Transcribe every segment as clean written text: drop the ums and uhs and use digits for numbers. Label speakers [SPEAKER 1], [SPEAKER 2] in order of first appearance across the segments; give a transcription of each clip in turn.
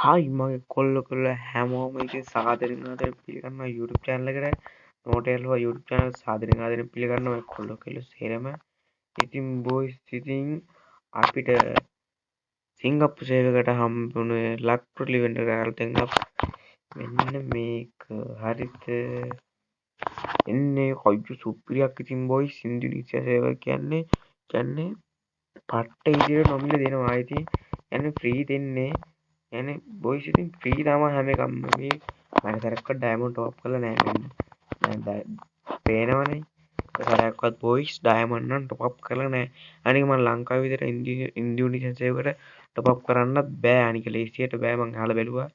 [SPEAKER 1] Hi මගේ කොල්ල කොල්ල හැමෝම ඉතින් සාදරෙන් ආදරෙන් පිළිගන්නවා YouTube channel එකට. නෝටෙල් හෝ YouTube channel සාදරෙන් ආදරෙන් පිළිගන්නවා ඔය කොල්ල කොල්ල සේරම. ඉතින් බොයිස් ඉතින් අපිට සිංගප්පූ සේවකට හම්බුනේ ලක්ට්‍රල් ඉවෙන්ට් එකට අලුතෙන් මෙන්න මේක හරිද එන්නේ කොයිචු සුපිරියක්. ඉතින් බොයිස් ඉන්දුනීසියා සේවක කියන්නේ කියන්නේ පට්ට විදියට නොමිලේ දෙනවා. ඉතින් කියන්නේ ෆ්‍රී දෙන්නේ කියන්නේ බොයිස් ඉතින් ෆ්‍රී තමයි හැම එකක්ම. මේ මම සැරයක්වත් ඩයමන්ඩ් ටොප් කරලා නෑ. මෙන්න දැන් පේනවනේ සැරයක්වත් බොයිස් ඩයමන්ඩ් නම් ටොප් අප් කරලා නෑ. අනික මම ලංකාවේ විතර ඉන්දුනීසියන් සේවකට ටොප් අප් කරන්නත් බෑ. අනික ලේසියට බෑ, මං අහලා බැලුවා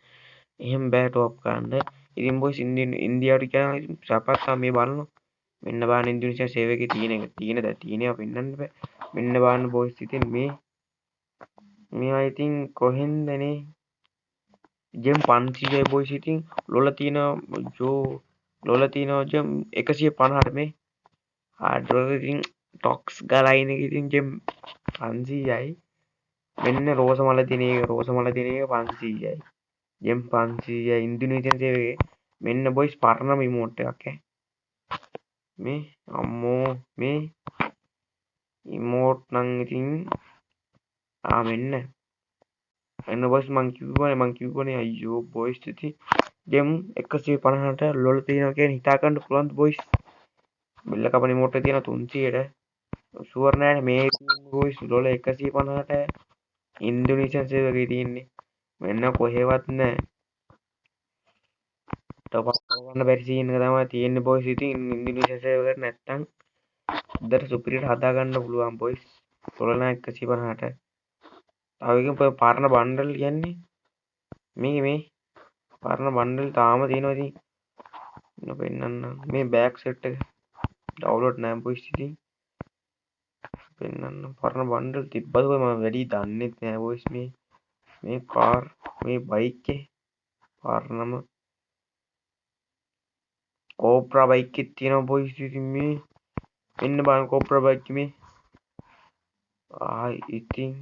[SPEAKER 1] එහෙම බෑ ටොප් කරන්න. ඉතින් බොයිස් ඉන්දියාවට කියනවා ඉතින් සපත් තමයි මේ බලනවා. මෙන්න බලන්න ඉන්දුනීසියා සේවකේ තියෙන එක තියෙන දැන් තියෙනවා පෙන්වන්න බෑ. මෙන්න බලන්න බොයිස් ඉතින් මේ මේවා ඉතින් කොහෙන්දනේ ජෙම් 500යි බොයිස්. ඉතින් ලොල තියෙනවා ජෝ ලොල තියෙනවා ජෙම් 150ට මේ ආඩ්‍රෝ ඉතින් ටොක්ස් ගාලා ඉන එක ඉතින් ජෙම් 500යි. මෙන්න රෝස මල තියෙන එක, රෝස මල තියෙන එක 500යි, ජෙම් 500යි ඉන්දුනීසියන් සේවකේ. මෙන්න බොයිස් පරණම ඉමෝට් එකක් ඈ මේ අම්මෝ මේ ඉමෝට් නම් ඉතින් ආ මෙන්න එන්න බොයිස් මං කිව්වනේ අයියෝ බොයිස් ඉතින් ජෙම් 150ට ලොල තියෙනවා කියන්නේ හිතා ගන්න පුළුවන්ද බොයිස්? බෙල්ල කපන ඉමෝට් එක තියෙනවා 300ට ෂුවර් නෑනේ. මේ බොයිස් ලොල 150ට ඉන්දුනීසියන් සේවකේ තියෙන්නේ. මෙන්න කොහෙවත් නෑ. ටොප් අප් කරගන්න බැරි සීන් එක තමයි තියෙන්නේ බොයිස්. ඉතින් ඉන්දුනීසියන් සේවකට නැත්තම් හොඳට සුපිරියට හදා ගන්න පුළුවන් බොයිස්. ලොල නෑ 150ට. තව එකකින් පරණ බණ්ඩල් කියන්නේ මේ මේ පරණ බණ්ඩල් තාම තියෙනවා. ඉතින් ඉන්න පෙන්නන්න මේ බෑක් සෙට් එක ඩවුන්ලෝඩ් නෑ බොයිස්. ඉතින් පෙන්නන්න පරණ බණ්ඩල් තිබ්බද කොහෙ මම වැඩි දන්නෙත් නෑ බොයිස්. මේ මේ කාර් මේ බයික් එක පරණම කෝබ්‍රා බයික් එකක් තියෙනවා බොයිස්. ඉතින් මේ මෙන්න බලන්න කෝබ්‍රා බයික් මේ ආ ඉතින්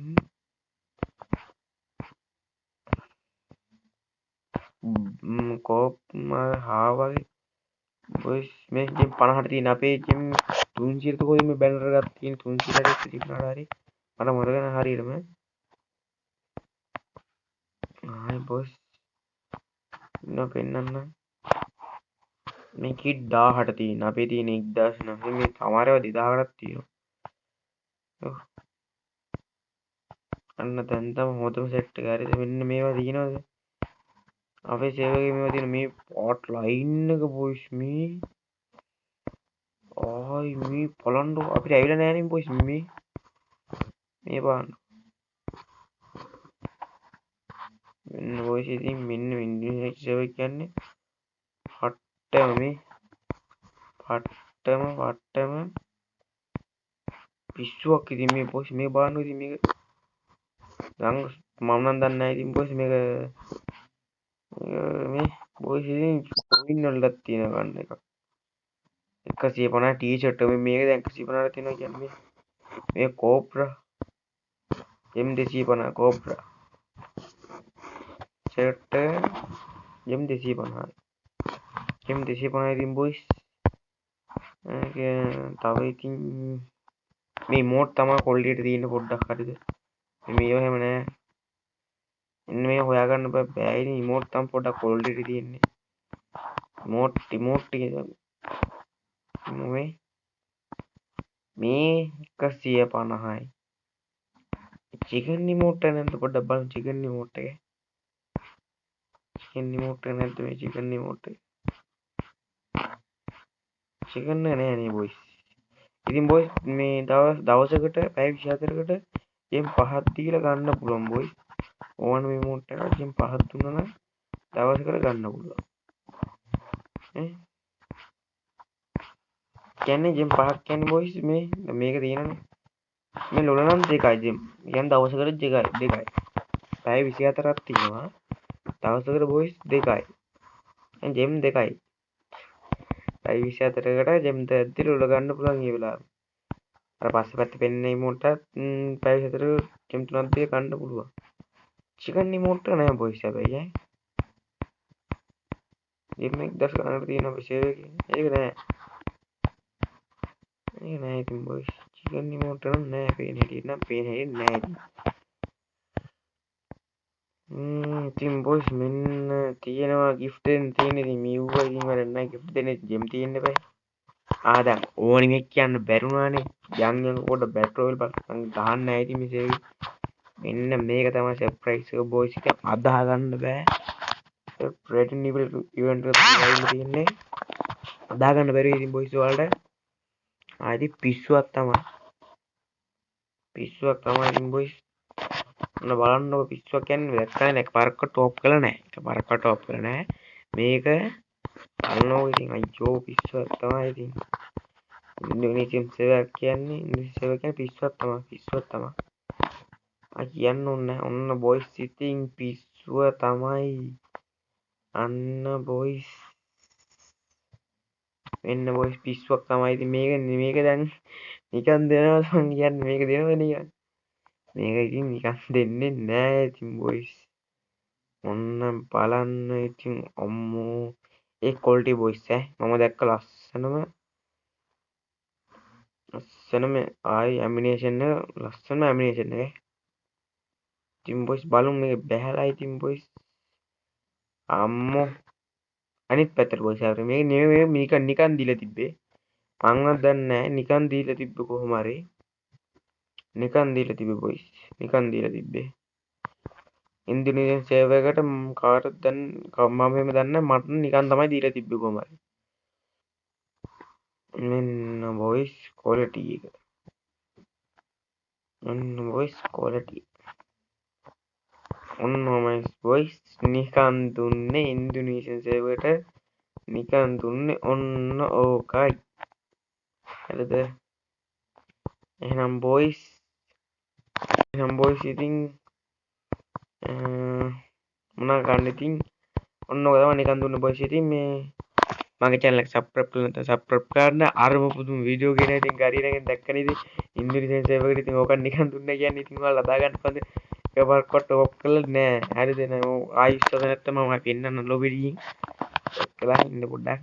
[SPEAKER 1] කෝප් හා වගේ බොයිස්. මේ ජෙම් 50ට තියෙන අපේ ජෙම් 300ට කොහෙද මේ බැනර් එකක් තියෙන 300ට හරි 150ට හරි මට මතක නෑ හරියටම. ආයි බොයිස් ඉන්න පෙන්නන්න මේ කිට් 1000ට තියෙන අපේ තියෙන 1900 මේ සමහර ඒවා 2000කටත් තියෙනවා. ඔව් අන්න දැන් තමයි හොඳම සෙට් එක. හරිද මෙන්න මේවා තියෙනවද අපේ සේවකේ මේවා තියෙන මේ පොට් ලයින් එක බොයිස්. මේ ආයි මේ බලන්න අපිට ඇවිල්ලා නෑ නේ බොයිස්. මේ මේ බලන්න මෙන්න බොයිස්. ඉතින් මෙන්න ඉන්දුනීසියා සේවක කියන්නේ පට්ටම මේ පට්ටම පට්ටම පිස්සුවක්. ඉතින් මේ බොයිස් මේ බලන්න ඉතින් මේක දැන් මම නම් දන්නේ නෑ. ඉතින් බොයිස් මේක මේ බොයිස් ඉතින් කොයින් වලටත් තියෙන ගන්න එකක් 150 ටී-ෂර්ට් එක මේක දැන් 150ට තියෙනවා කියන්නේ මේ කෝබ්‍රා එම් 250 කෝබ්‍රා ෂර්ට් එම් 250 එම් 250. ඉතින් බොයිස් තව ඉතින් මේ මෝඩ් තමයි ක්වොලිටියට තියෙන පොඩ්ඩක් හරිද මේවා එහෙම නෑ. එන්න මේ හොයාගන්න බෑ බෑ. ඉතින් ඉමෝට් තමයි පොඩ්ඩක් ක්වොලිටියට තියෙන්නේ. ඉමෝට් ඉමෝට් ටික මේ මේ 150යි චිකන් ඉමෝට් එක නැද්ද පොඩ්ඩක් බලමු. චිකන් ඉමෝට් එක චිකන් ඉමෝට් එක නැද්ද මේ චිකන් ඉමෝට් එක චිකන් එක නෑ නේ බොයිස්. ඉතින් බොයිස් මේ දවසකට පැය 24කට ජෙම් 5ක් දීලා ගන්න පුළුවන් බොයිස්. ඕන මේ ඉමෝට් එක ජෙම් 5ක් දුන්නා නම් දවසකට ගන්න පුළුවන්. ඈ කියන්නේ ජෙම් 5ක් කියන්නේ බොයිස් මේ මේක තියෙනනේ මේ ලොල නම් දෙකයි ජෙම්. කියන්නේ දවසකට දෙකයි. පැය 24ක් තියෙනවා. දවසකට බොයිස් දෙකයි. දැන් ජෙම් දෙකයි. පැය 24කට ජෙම් දෙකක් දීලා ලොල ගන්න පුළුවන් මේ වෙලාවේ. අර පස්සේ පැත්තේ පෙන්නේ ඉමෝට් එකත් පැය 24 ජෙම් 3ක් දීලා ගන්න පුළුවන්. චිකන් ඉමෝට් එක නෑ බොයිස් හැබැයි ඈ. ජෙම් 1000 ගානකට තියෙනවා අපේ සර්වර් එකේ. ඒක නෑ. ඒක නෑ ඉතින් බොයිස්. චිකන් ඉමෝට් එක නම් නෑ පේන හැටියට නම් පේන හැටියට නෑ ඉතින්. ඉතින් බොයිස් මෙන්න තියෙනවා ගිෆ්ට් දෙන්න තියෙන ඉතින් මෙව්වා ඉතින් වැඩක් නෑ ගිෆ්ට් දෙන්න ජෙම් තියෙන්න බෑ. ආ දැන් ඕනි එකක් කියන්න බැරුණානේ. යන් යන කොට බැට් රොයල් මං ගහන්න නෑ ඉතින් මේ සේවි. මෙන්න මේක තමයි සර්ප්‍රයිස් එක බොයිස්. ඉතින් අදාහ ගන්න බෑ. රෙඩින් ඉවල් ඉවෙන්ට් එක තමයි ඇවිල්ලා තියෙන්නේ. අදාහ ගන්න බැරුව ඉතින් බොයිස් ඔයාලට. ආ ඉතින් පිස්සුවක් තමයි. පිස්සුවක් තමයි ඉතින් බොයිස්. ඔන්න බලන්නකො පිස්සුවක් කියන්නේ දැක්කනේ දැන් පාරක්ව ටොප් කරලා නෑ. එක පාරක්ව ටොප් කරලා නෑ. මේක බලන්නකො ඉතින් අයියෝ පිස්සුවක් තමයි ඉතින්. ඉන්ඩෝනේසියන් සේවයක් කියන්නේ ඉන්ඩෝනේසියන් සේවයක් කියන්නේ පිස්සුවක් තමයි. පිස්සුවක් තමයි. ආ කියන්න ඕනේ නෑ. ඔන්න බොයිස් ඉතින් පිස්සුව තමයි. අන්න බොයිස්. මෙන්න බොයිස් පිස්සුවක් තමයි ඉතින් මේක දැන් නිකන් දෙනවා මං කියන්නේ මේක දෙනවද නිකන්. මේක ඉතින් නිකන් දෙන්නේ නෑ ඉතින් බොයිස්. ඔන්න බලන්න ඉතින් අම්මෝ ඒ ක්වොලිටි බොයිස් ඈ මම දැක්ක ලස්සනම ආයි ඇමිනේෂන් එක ලස්සනම ඇමිනේෂන් එක ඈ. ඉතින් බොයිස් බලමු මේක බැහැලා ඉතින් බොයිස්. අම්මෝ අනිත් පැත්තට බොයිස් ආවේ මේක නෙමෙයි මේක නිකන් දීලා තිබ්බේ. මංවත් දන්නේ නෑ නිකන් දීලා තිබ්බේ කොහොම හරි. නිකන් දීලා තිබ්බේ බොයිස්. නිකන් දීලා තිබ්බේ. ඉන්දුනීසියන් සර්වර් එකට කාටද දැන් මම එහෙම දන්නේ නෑ මට නිකන් තමයි දීලා තිබ්බේ කොහොම හරි. මෙන්න බොයිස් ක්වොලිටි එක. ඔන්න බොයිස් ක්වොලිටි. ඔන්න ඔහමයි බොයිස් නිකන් දුන්නේ ඉන්දුනීසියන් සර්වර් එකට නිකන් දුන්නේ ඔන්න ඕකයි. හරිද? එහෙනම් බොයිස් ඉතින් මොනවා ගන්න ඉතින් ඔන්න ඔක තමයි නිකන් දුන්න බොයිස් ඉතින් මේ මගේ channel එක subscribe කරලා නැත්නම් subscribe කරන්න. අරම පුදුම වීඩියෝ ගෙන ඉතින් ගරියනගෙන් දැක්කනේ ඉතින් ඉන්දුනීසියන් සර්වර් එකට ඉතින් ඕක නිකන් දුන්නා කියන්නේ ඉතින් ඔයාලා ලබා ගන්න පුළුවන්ද? එකපාරක්වත් ටොප් කරලා නෑ. හරිද? නෑ ඔව් ආයි විශ්වාස නැත්තම් මම ආයි පෙන්නන්න ලොබි එකකින්. එක්කලා ඉන්න පොඩ්ඩක්.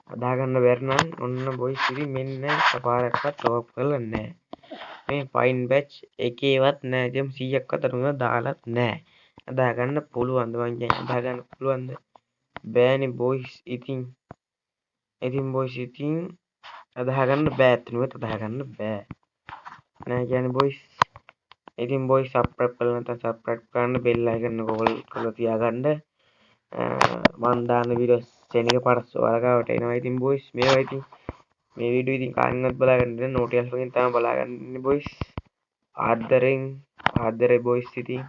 [SPEAKER 1] අදා ගන්න බැරි නම් ඔන්න බොයිස් ඉතින් මෙන්න එකපාරක්වත් ටොප් කරලා නෑ. මේ ෆයින් බැච් එකේවත් නෑ. ජෙම් 100ක්වත් අරුම දාලත් නෑ. අදා ගන්න පුළුවන්ද මං කියන්නේ? අදා ගන්න පුළුවන්ද? බෑනේ බොයිස් ඉතින්. ඉතින් බොයිස් ඉතින් අදා ගන්න බෑ. ඇත්තටම අදා ගන්න බෑ. නෑ කියන්නේ බොයිස්. ඉතින් බොයිස් සබ්ස්ක්‍රයිබ් කරලා නැත්නම් සබ්ස්ක්‍රයිබ් කරන්න, බෙල් අයිකන් එක ඕල් කරලා තියාගන්න. මං දාන වීඩියෝ සෙනග පරස් ඔයාලා ගාවට එනවා. ඉතින් බොයිස් මේවා ඉතින් මේ වීඩියෝ ඉතින් කාගෙන්වත් බලා ගන්න බැහැ. නෝටියල් වලින් තමයි බලා ගන්න ඉන්නේ බොයිස්. ආදරෙන් ආදරේ බොයිස් ඉතින්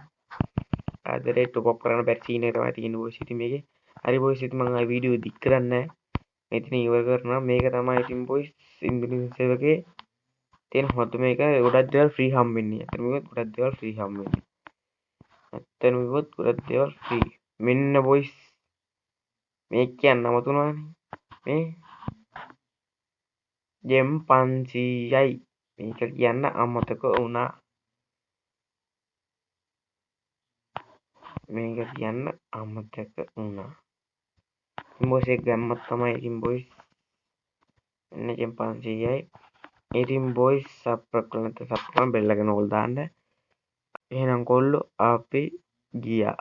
[SPEAKER 1] ආදරේ ටොප් අප් කරන්න බැරි සීන් එක තමයි තියෙන්නේ බොයිස් ඉතින් මේකේ. හරි බොයිස් ඉතින් මං ආයි වීඩියෝ දික් කරන්නේ නැහැ. මෙතන ඉවර කරනවා. මේක තමයි ඉතින් බොයිස් ඉන්දුනීසියන් සර්වර් එකේ තියෙන හොඳම එක. ගොඩක් දේවල් ෆ්‍රී හම්බෙන්නේ. ඇත්තටම කිව්වොත් ගොඩක් දේවල් ෆ්‍රී හම්බෙන්නේ. ඇත්තටම කිව්වොත් ගොඩක් දේවල් ෆ්‍රී. මෙන්න බොයිස් මේ කියන්න අමතුණානේ. මේ ජෙම් 500යි මේක කියන්න අමතක වුණා. මේක කියන්න අමතක වුණා. ඉතින් බොයිස් ඒක ගැම්මක් තමයි ඉතින් බොයිස්. මෙන්න ජෙම් 500යි. ඉතින් බොයිස් සබ්ස්ක්‍රයිබ් කරලා නැත්නම් සබ්ස්ක්‍රයිබ් කරලා බෙල් එකන ඕල් දාන්න. එහෙනම් කොල්ලෝ අපි ගියා.